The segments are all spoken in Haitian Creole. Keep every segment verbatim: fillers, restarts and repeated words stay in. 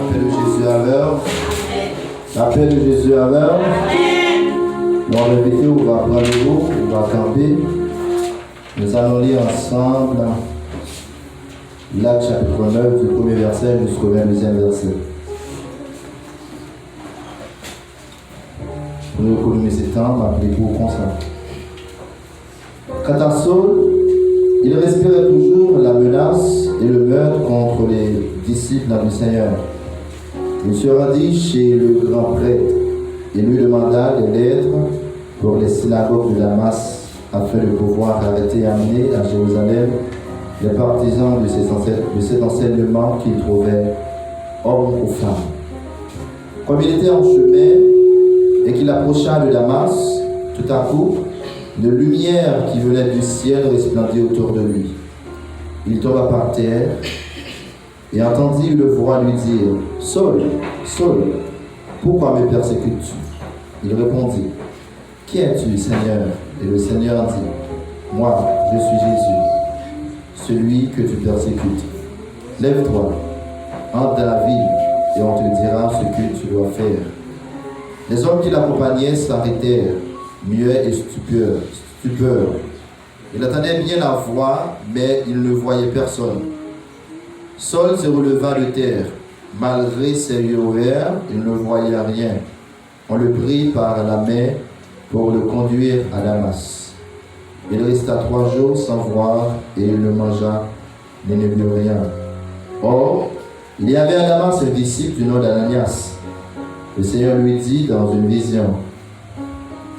Lapè de Jezi avè w. Lapè de Jezi avè w. Nou ap envite w, ou va pran debout, ou va kanpe. Nous allons lire ensemble Luc chapitre neuf, du premier verset jusqu'au vingt-deuxième verset. Pou nou ekonomize tan, m ap li pou ou konsa. Quant à Saul, il respirait toujours la menace et le meurtre contre les disciples du Seigneur. Il se rendit chez le grand prêtre et lui demanda des lettres pour les synagogues de Damas, afin de pouvoir arrêter et amener à Jérusalem les partisans de cet ensei-, de cet enseignement qu'il trouvait, homme ou femme. Comme il était en chemin et qu'il approcha de Damas, tout à coup, une lumière qui venait du ciel resplendit autour de lui. Il tomba par terre et entendit une voix lui dire, Saül, Saül, pourquoi me persécutes-tu ? Il répondit, Qui es-tu, Seigneur ? Et le Seigneur dit, Moi, je suis Jésus, celui que tu persécutes. Lève-toi, entre dans la ville, et on te dira ce que tu dois faire. Les hommes qui l'accompagnaient s'arrêtèrent, muets et stupeur, stupeur. Ils entendaient bien la voix, mais ils ne voyaient personne. Saül se releva de terre. Malgré ses yeux ouverts, il ne voyait rien. On le prit par la main pour le conduire à Damas. Il resta trois jours sans voir et il ne mangea ni ne but rien. Or, il y avait à Damas un disciple du nom d'Ananias. Le Seigneur lui dit dans une vision,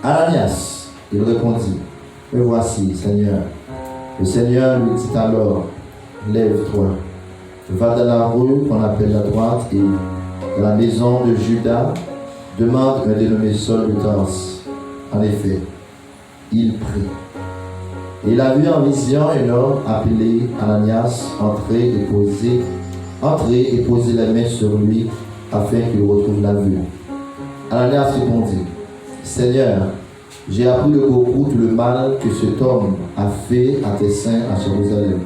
Ananias ! Il répondit, Me voici, Seigneur. Le Seigneur lui dit alors, Lève-toi, va dans la rue qu'on appelle la droite et dans la maison de Judas, demande un dénommé Saül de Tarse. En effet, il prie. Et il a vu en vision un homme appelé Ananias entrer et poser, entrer et poser les mains sur lui afin qu'il retrouve la vue. Ananias répondit, Seigneur, j'ai appris le beaucoup tout le mal que cet homme a fait à tes saints à Jérusalem.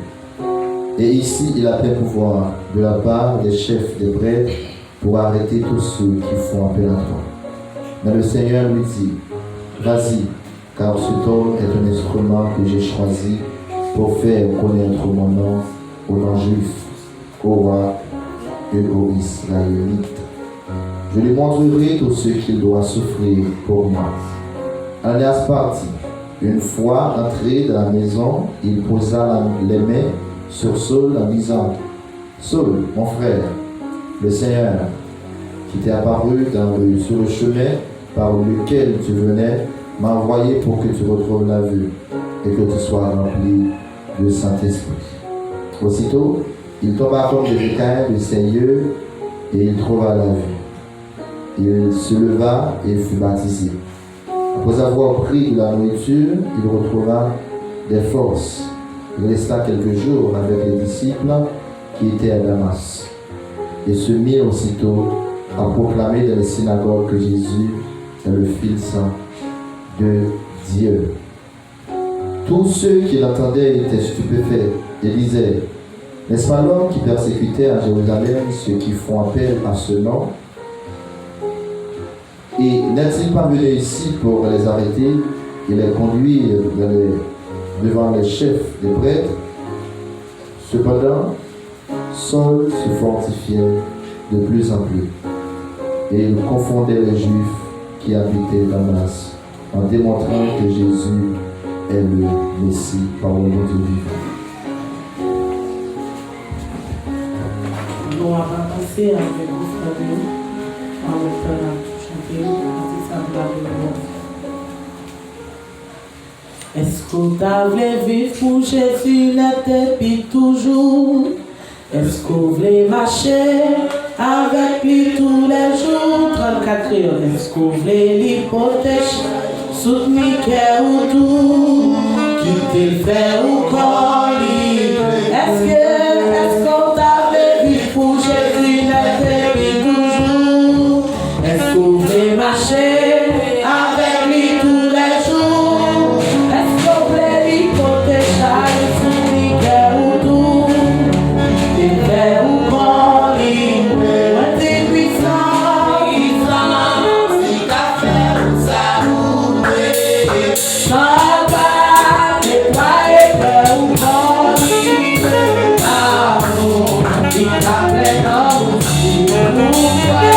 Et ici, il a plein pouvoir de la part des chefs des prêtres pour arrêter tous ceux qui font appel à toi. Mais le Seigneur lui dit, Vas-y, car cet homme est un instrument que j'ai choisi pour faire connaître mon nom aux non-juifs, aux rois et aux Israélites. Je lui montrerai tout ce qu'il doit souffrir pour moi. Ananias partit. Une fois entré dans la maison, il posa la, les mains sur Saül en disant, Saül, mon frère, le Seigneur, qui t'est apparu dans le, sur le chemin par lequel tu venais, m'a envoyé pour que tu retrouves la vue et que tu sois rempli du Saint-Esprit. Aussitôt, il tomba comme des écailles de ses yeux et il trouva la vue. Il se leva et fut baptisé. Après avoir pris de la nourriture, il retrouva des forces. Il resta quelques jours avec les disciples qui étaient à Damas, et se mit aussitôt à proclamer dans les synagogues que Jésus est le Fils de Dieu. Tous ceux qui l'entendaient étaient stupéfaits et disaient, N'est-ce pas l'homme qui persécutait à Jérusalem ceux qui font appel à ce nom ? Et n'est-il pas venu ici pour les arrêter et les conduire dans les, devant les chefs des prêtres ? Cependant, Saül se fortifiait de plus en plus, et il confondait les Juifs qui habitaient Damas, en démontrant que Jésus est le Messie. Parole de Dieu vivant. Nou ap avanse avèk ofrann yo, anmenmtan n ap chante kantik sa pou laglwa Bondye. Èske w ta vle viv pou Jezi nèt epi toujou? Èske w vle mache avèk li toulèjou? Trannkat kreyòl. Èske w vle li pwoteje, soutni kè ou tou, kite l fè ou kò li? Èske, èske w ta vle viv pou Jezi nèt epi toujou? Èske w vle mache avèk li toulèjou? Èske w vle li pote chay sou li kè ou tou? Li te fè ou kò li. Mwen di pwisan, pwisan, li ka fè ou sa ou vle. San pa netwaye kè ou kò li. Amou, li ka fè kò ou si ou kwè.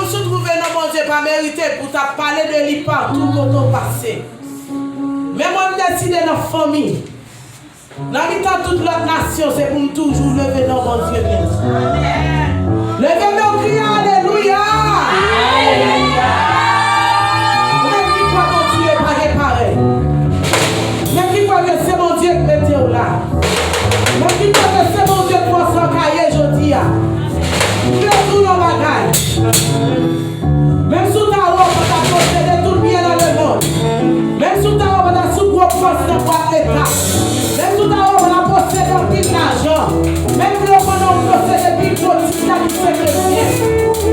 Si w twouve non Bondye pa merite pou w ta pale de li patou kote w pase. Men mwen, m deside nan fanmi, nan mitan tout lòt nasyon, se pou m toujou leve non Bondye byen. Leve men w, kriye alelouya! Ou menm ki kwè Bondye pa gen parèy, men ki kwè ke se Bondye k mete w la, men ki kwè ke se Bondye k fè w sa w ka ye jodi a, m vle di w yon bagay. Menm si w ta wè w pa ta posede tout byen nan lemonn, menm si w ta wè w pa ta sou gwo pòs nan bwat leta, menm si w ta wè w pa ta posede anpil lajan, menm lè w konnen w posede pi gwo ti sa ki se kretyen.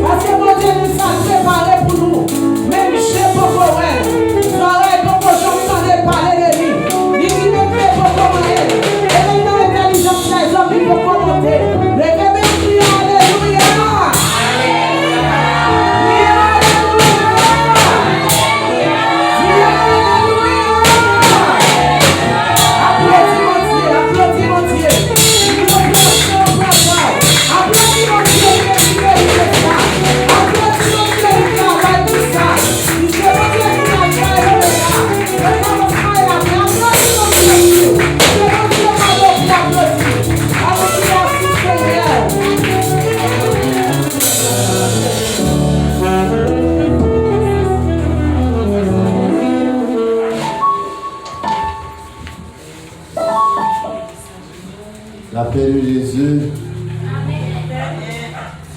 Paske Bondye di sa l prepare pou nou, menm je poko wè l, zòrèy poko janm tande pale de li. Li di menm men poko manyen l. E li nan entèlijans dèzòm li poko monte. Leve men w, kriye alelouya! Kriye alelouya! Kriye alelouya! Aplodi Bondye, aplodi Bondye! Li rekonèt se yon pwòp. Aplodi Bondye, li merite sa. Aplodi Bondye, li travay pou sa. Li se Bondye ki travay pou sa. Lapè de Jezi.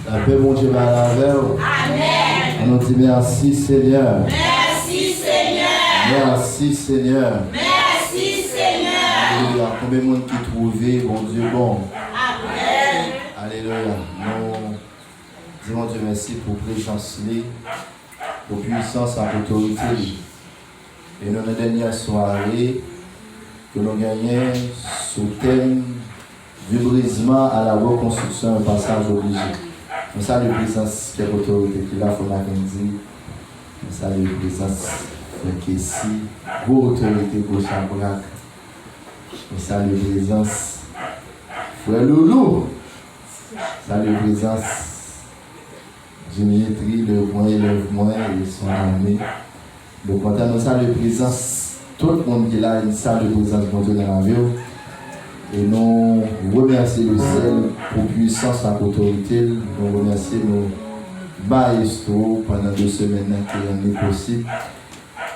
Lapè Bondye bay avè w. Amèn. Ann nou di mèsi Senyè. Mèsi Senyè. Mèsi Senyè. Mèsi Senyè. Alelouya. Konbyen moun ki twouve Bondye bon? Amèn. Alelouya. Nou di Bondye mèsi pou prezans li, pou pwisans ak otorite li. E nou nan dènyè sware ke nou genyen sou tèm Du brisement à la reconstruction, un passage obligé. Nou salye prezans kèk otorite ki la, frè Mackendy. Nou salye prezans frè Kessy, gwo otorite, gwo chabrak. Nou salye prezans frè Loulou. Salye prezans Dimitri, le gran elèv mwen, e son ami. Nou kontan, nou salye prezans tout moun ki la, e nou salye prezans Bondye nan lavi w. E nou remèsye lesyèl pou pwisans ak otorite l. Nou remèsye nou mayestwo pandan de semèn nan ki rann li posib.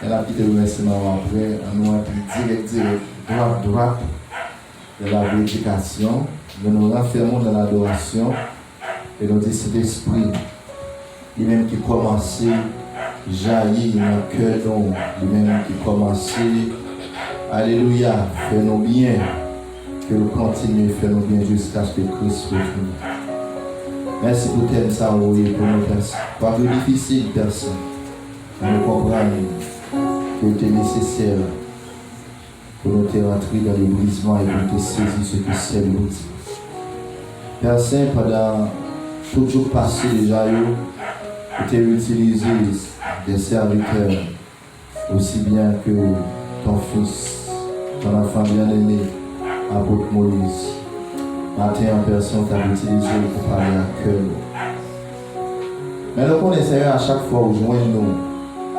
E n ap kite remèsyeman yo apre. Ann nou antre dirèk, dirèk, dwat, dwat. Dans la prédication, nous nous renfermons dans l'adoration et nous disons, Sentespri, li menm ki kòmanse jayi nan kè nou, li menm ki kòmanse, alelouya, fè nou byen, ke l kontinye fè nou byen jiskaske Kris retounen. Mèsi pou tèm sa ou voye pou nou, Pè Sen. Kwake difisil, Pè Sen, men nou konprann ke l te nesesè pou nou te rantre dans le brisement e pou nou te sezi ce que c'est le brisement. Pè Sen, pandan tout jou k pase deja yo, ou te itilize des serviteurs, aussi bien que ton fils, ton enfant bien-aimé, apot Moïse. Maten an, Pè Sen, ou t ap itilize l pou pale ak kè nou. Men nou konnen, Senyè, a chak fwa ou jwenn nou,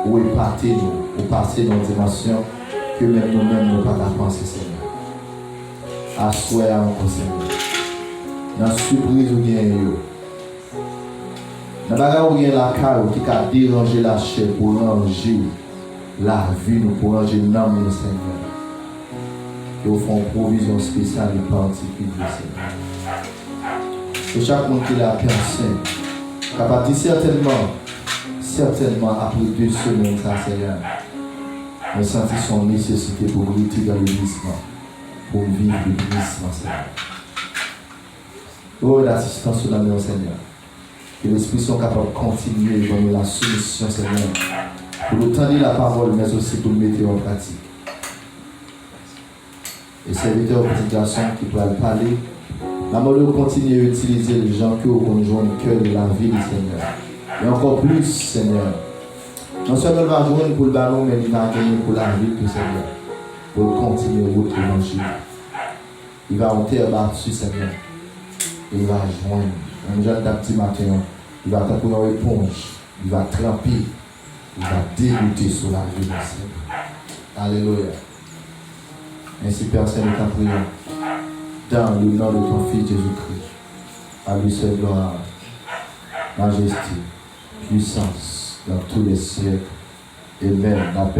ou epate nou, ou pase nan yon dimansyon ke menm nou menm nou pa ta panse, Senyè. Aswè a ankò, Senyè, nan sipriz ou genyen yo, nan bagay ou gen lakay ou ki ka deranje lachè pou ranje lavi nou, pou ranje nanm nou, Senyè. Ke w fè yon pwovizyon espesyal e patikilye, Senyè. Pou chak moun ki la, Pè Sen, ka pa di sètènman, sètènman, apre de semèn sa, Senyè, mwen santi se yon nesesite pou m rete nan le brisement, pou m viv le brisement, Senyè. Ou wè asistans ou nan men w, Senyè. Ke Lespri Sen kapab kontinye ban nou la soumisyon, Senyè, pou nou tande lapawòl, men osi pou nou mete yo an pratik. E sèvitè ou, pitit gason ki pral pale, m ap mande w kontinye itilize l jan ke w konn jwenn kè li, lavi li, Senyè. E ankò plis, Senyè. Non sèlman l va jwenn pou l ba nou, men li va genyen pou lavi l tou, Senyè. Pou l kontinye wout levanjil. Li va yon tè bati, Senyè. E li va jwenn. Menm jan l t ap di maten an, li va tankou yon eponj. il va tremper, il va dégoûter sur la vie, mon Seigneur. Alléluia. Ainsi, Père Saint, nous t'en prions, dans le nom de ton Fils Jésus-Christ, à lui seul gloire, majesté, puissance dans tous les siècles. Amen.